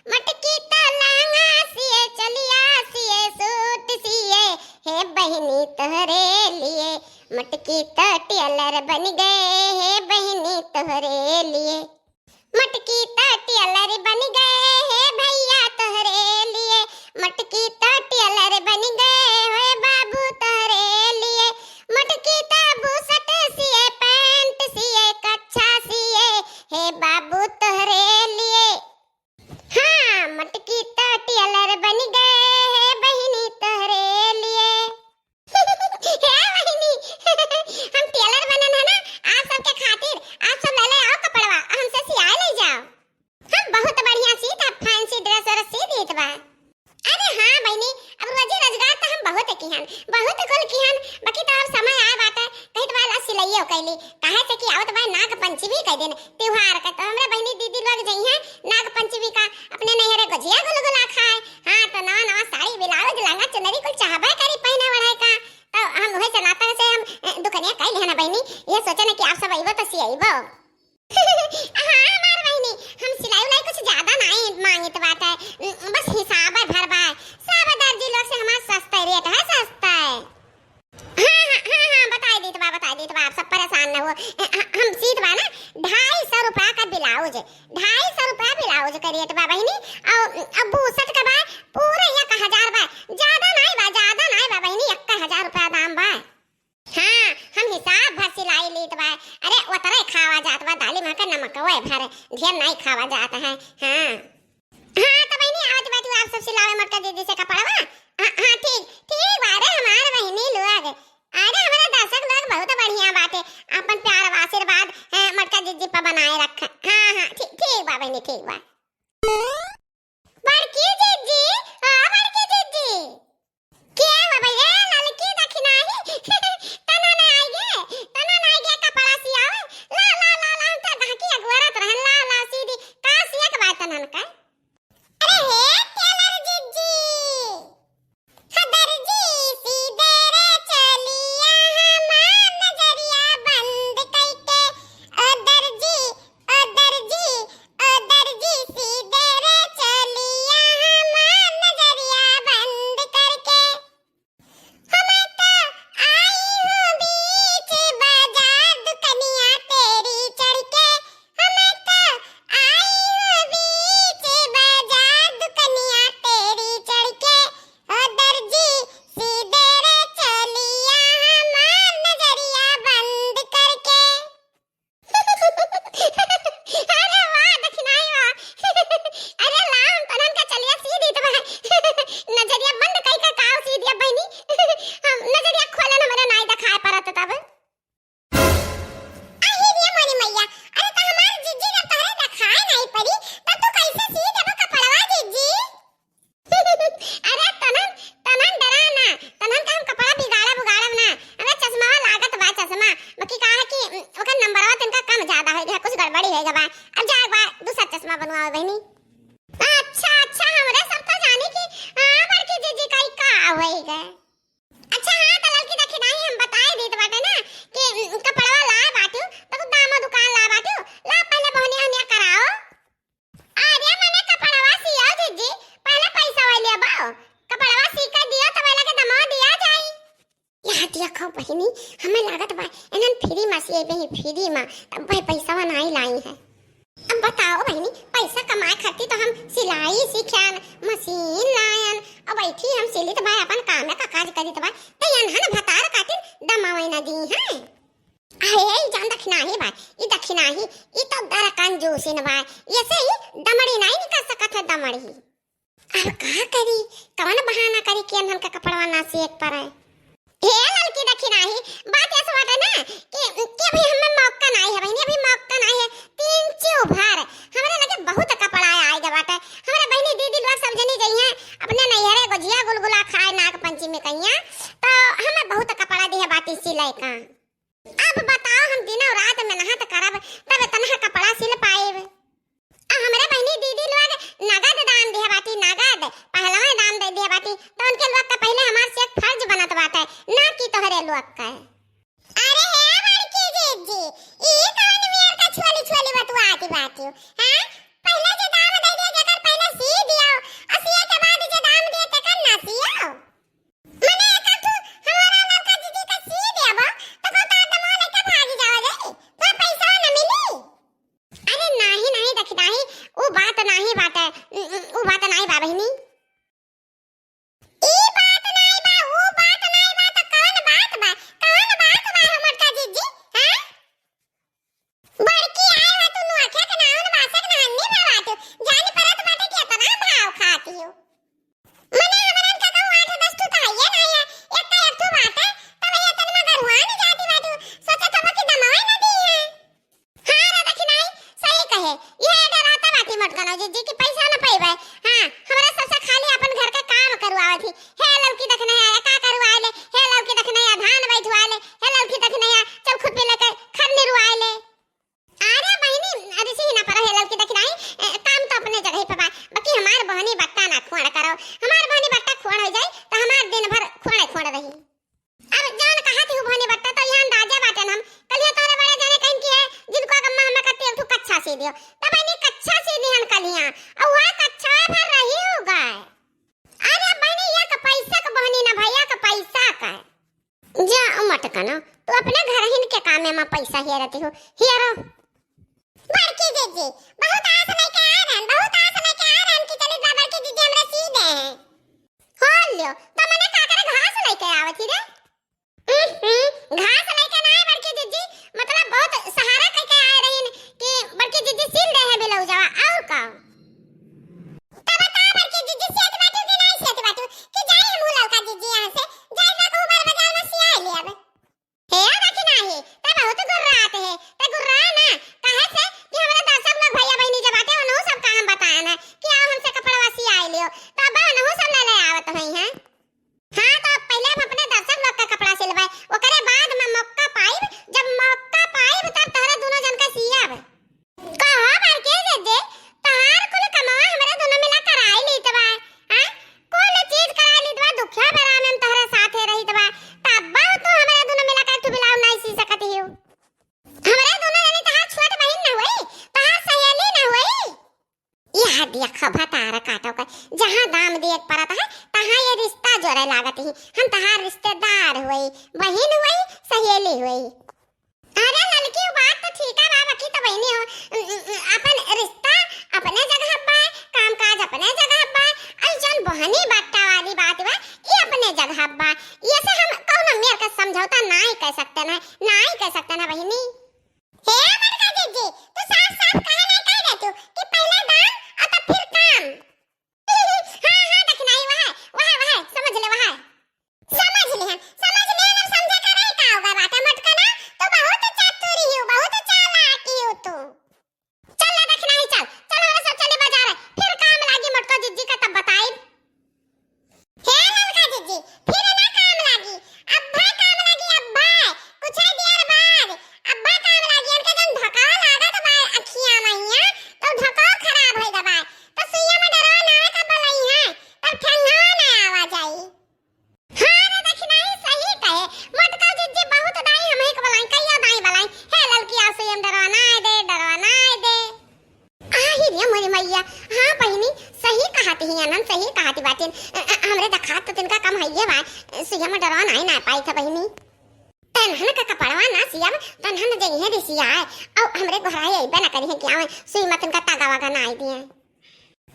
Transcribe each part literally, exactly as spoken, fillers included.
मटकी त लहंगा सिए, चलिया सिए, सूट सिए, हे बहिनी तोहरे लिए। मटकी त टेलर बन गए, हे बहिनी तोहरे लिए। मटकी त टेलर बन गए, हे भैया तोहरे लिए। मटकी त टेलर बन गए, हे बाबू तोहरे लिए। मटकी त बुशर्ट सिए, पैंट सिए, कच्छा सिए, हे बाबू तोहरे लिए। हाँ, मटकी त टेलर बन गए, हे बहिनी तोहरे लिए। हे बहिनी, हम टेलर बनन है ना, आप सबके खातिर, आप सब ले ले आओ कपड़वा, हमसे सियाए ले जाओ। हम बहुत बढ़िया सीत है, फैंसी ड्रेस व्रेस सी दीत बा। अरे हाँ बहिनी, अब रोजी रोजगार त हम बहुत किहन, बहुत कुल किहन, बाकी त अब समय आए बाटे, कहित बा ला सिलाइयो कैली, काहे से कि आवत बा नाग पंचमी के दिन, त्योहार के, त हमरे बहिनी दीदी लोग जइहें नाग पंचमी का अपने नैहरे गुजिया गुलगुला खाए। हाँ, त नवा नवा साड़ी, ब्लाउज, लहंगा, चुनरी कुल चाहबे करी पहिने ओढ़े का। त हम उहे से नाता से हम, अ, दुकनिया कइ लिहन बहिनी, ये सोचन कि आप सब अइबो त सियइबो। हाँ, हमार बहिनी, हम सिलाई उलाई कुछ ज्यादा नाई मांगित बाटे, बस हिसाबे भर बा। सब दर्जी लोग से हमार सस्ता रेट है, सस्ता। हाँ, हाँ, हाँ, हाँ, बताई दीत बा, बताई दीत बा, आप सब परेशान न हो। अ, ह-, हम सीत बा ना, ढाई सौ रुपया का ब्लाउज, ढाई सौ रुपया ब्लाउज का रेट बा बहिनी, और, और बुशर्ट का बा, पूरा एक हजार बा, ज्यादा नाई बा, ज्यादा नाई बा बहिनी, एक हजार रुपया दाम बा। हाँ, हम हिसाब भर सिलाई लीत बा। अरे, ओतरे खावा जात बा, दाली मा के नमकवे भर, ढेर नाई खावा जात है। हाँ। हाँ, त बहिनी, आवत बाटू आप सब सिलावे मोटका दीदी से कपड़वा। हाँ, हाँ, ठीक, ठीक बा। अरे, हमार बहिनी लोग, अरे, हमारे दर्शक लोग बहुत बढ़िया बाटे, अपन प्यार व आशीर्वाद, अ, मोटका दीदी पर बनाए रख। हाँ, हाँ, ठीक, ठीक बा बहिनी, ठीक बा। बड़की जिज्जी, ओ बड़की जिज्जी। के हो भैया, ललकी दखिनाही? तनन आई गे, तनन आई गे कपड़ा सियावे। ला, ला, ला, ला, हम तो गहकी अगोरत रहन, ला, ला, सी दी। का सिया के बा तनन का? अरे हे टेलर जिज्जी, हदर जी सी दे रे चोलिया हमार नजरिया बंद कइके, ओ दर्जी, ओ दर्जी, ओ दर्जी सी दे रे चोलिया हमार नजरिया बंद करके। हम तो आई हूँ बीच बाजार दुकनिया तेरी चढ़ के, हम तो आई हूँ बीच बाजार दुकनिया तेरी चढ़ के, ओ दर्जी सी दे रे चोलिया हमार नजरिया बंद करके। अरे वाह, दखिनाही वाह। अरे ला, हम तनन का चलिया सी दीत बा। नजरिया बंद कई का काव सी दिया बहिनी। हम नजरिया खोलन हमरे नाई देखाए परत तब। अही रे मोरी मैया, अरे त हमार जिज्जी जब तोहरे देखाए नाई परी, तब तू कैसे सी देबो कपड़वा जिज्जी? अरे तनन, तनन डरा ना, तनन का हम कपड़ा बिगाड़ब उगाड़ब ना। अबे चश्मा लागत बा चश्मा, बाकी का है कि, उम, ओकर नंबरवा तनका कम ज्यादा होइ गया, कुछ गड़बड़ी होइ गया बा। अब जा एक बार दूसरा चश्मा बनवावे बहिनी। अच्छा, अच्छा, हमरे सब तो जानी कि, हाँ, बड़की जिज्जी का ई का होइ गए। अच्छा, हाँ, त ललकी दखिनाही हम बताए देत बाटे ना कि, उम, कपड़वा लाए बाटू, त तू दामो दुकान लाए बाटू, ला पहले बहनिया हनिया कराओ। अरे मने कपड़वा सियो जिज्जी, पहले पैसा वाले लेबो, कपड़वा सी के दियो तब लगे दमवा दिया जाई। यहाँ देखो बहिनी, हमें लागत बा इन्हन फ्री मा सिए बही, फ्री मा, तब भाई पैसा नाई लाई है। अब बताओ बहिनी, पैसा कमाए खातिर तो हम सिलाई सीखन, मशीन लायन, अब बैठी हम सिलित बा, अपन काम का काज करित बा, तो इन्हन भतार खातिर दमावे ना दी हैं। अरे ई जान दखिनाही बा, ई दखिनाही, ई तो दर कंजूसिन बा, ऐसे ही दमड़ी नाई निकल सकत है दमड़ी। अब का करी, कवन बहाना करी कि इन्हन का कपड़वा ना सिए के परे। हे ललकी दखिनाही, बात ऐसे बाटे ना कि, कि अभी हमें मौका नाई है बहिनी, अभी मौका नाई है। तीन चू भर हमरे लगे बहुत कपड़ा आए गए बाटे। हमरे बहिनी दीदी लोग सब जनी जइहें अपने नैहरे गुजिया गुलगुला खाए नाग पंचमी कहिया, तो हमें बहुत कपड़ा दिहे बाटी सिलाई का। अब बताओ हम दिनों रात मेहनत करब तब इतना कपड़ा सिल पाएब। आ हमरे बहिनी दीदी लोग नगद दान दिहे बाटी, नगद पहलवा दान दे दिहे बाटी, तो उनके लोग का पहले हमार से एक फर्ज बनत बाटे, ना कि तोहरे लोग का। अरे हे बड़की जिज्जी, ई कौन मेर का छोली छोली बतुआती बाटी, हैं? पहले जे दाम दे दिया तनो, तू अपने घरहिन के कामे मा पैसा हेरती हो, हेरो। बड़की जिज्जी, बहुत आस लेके आए रहन, बहुत आस लेके आए रहन कि चलित बा बड़की जिज्जी हमरा सी दे हैं। हो लियो, त मने का करे घास लेके आवत ही रे? उहुं, घास लेके ना आए बड़की जिज्जी, मतलब बहुत सहारा करके आए रहीन कि बड़की जिज्जी सिल दे हैं ब्लाउजवा, और का? तब बता बड़की जिज्जी सियत बाटू कि नाहीं सियत बाटू कि जाई हमहूँ ललका जिज्जी यहाँ से, जाई ना कहूँ बड़ बाजार में सियाई ले आवे। हे, देखी नाही, ते बहुत गुर्रात है, ते गुर्रा ना, काहे से कि हमरा दर्शक लोग भैया बहिनी जे बाटे, उनहु सब का हम बताए ना कि आओ हमसे कपड़वा सियाई लियो, तब उनहु सब ले ले आवत होई हैं। हाँ, तो अब पहिले हम अपने दर्शक लोग का कपड़ा सिलवाए, ओकरे बाद में मौका पाइब, जब मौका पाइब तब तोहरे दोनों जन का सियब। कहो बड़की जिज्जी, तोहार कुल कमवा हमरे दुनो मिला कराई लीत बा, हाँ? कुल चीज कराई लीत बा, दुखिया बेरा में हम तोहरे साथे रहित बा, तब्बो तू हमरे दुनो मिला के एक ठो ब्लाउज नाई सी सकत हियो। हमरे दुनो जनी तोहार छोट बहिन न होई, तोहार सहेली न होई। यह देखा भतार काटो के, जहाँ दाम दिए के पड़त है, तहाँ ये रिश्ता जोड़े लागत ही। हम तोहार रिश्तेदार होई, बहिन होई, सहेली होई। अरे ललकी, उ बात तो ठीक है बा, बाकी तो बहिनी हो, उम, उम, उम, अपन रिश्ता अपने जगह बा, काम काज अपने जगह बा, और जौन बहनी बट्टा वाली बात बा, ये अपने जगह बा। ये से हम कौनो मेर का समझौता नाई कर सकते ना, नाई कर सकते ना बहिनी। हे बड़का जिज्जी, तू साफ साफ कहे नाई कह दे तू कि पहले दाम और तब फिर काम। हाँ, हाँ, देखनाई वह, वह, वह, समझ ले वह। समझ लिहन, समझ लिहन, अब समझे का रही का होगा बात है, मटकना, तू बहुत चातुरी हो, बहुत चालाक हो तू। चल ले देखनाई, चल, चल हमरा सब चले बाजार, फिर काम लागी मोटको जिज्जी का तब बताई। हे ललका जिज्जी, फिर ना काम लागी, अब्बा काम लागी, अब्बा, कुछ ही देर बाद, अब्बा काम लागी, इनके जन धकाव लागत बा अखियां में हियां, तो धकाव खराब होई गवा, तो सुइया में डरवा ना आवे का बलई है, तब ठंडा ना आवा जाई। हाँ रे दखिनाई सही कहे, मोटका जिज्जी बहुत दाई हमही के बलाई, कहिया दाई बलाई, हे ललकी आसु एम डरवा ना आए दे, डरवा ना आए दे। आही रे मोरी मैया, हाँ बहिनी, सही कहत ही अनन, सही कहत बाटिन। अ, अ, हमरे दखात तो तिनका कम हइये बा, सुइया में डरवा नाई ना पाई था बहिनी। तनहन का कपड़वा ना सिया में, तनहन जइहे रिसिया आए, और हमरे घराए अइबे ना करी है कि आवे, सुई में तिनका तागा वागा ना आई दिए।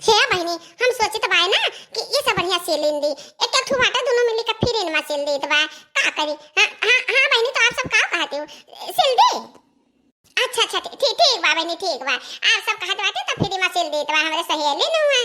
हे बहिनी, हम सोचित बाए ना कि ये सब बढ़िया सिलिन दी, एक एक ठो बाटे दोनों मिली के फिर इनमा सिल देत बा, का करी? हाँ, हाँ, हाँ बहिनी, तो आप सब का कहते हो, सिल दे? अच्छा, अच्छा, ठीक, ठीक, ठीक बा बहिनी, ठीक बा, आप सब कहत बाटे तो फिर इमा सिल देत बा, हमरे सहेली नु है।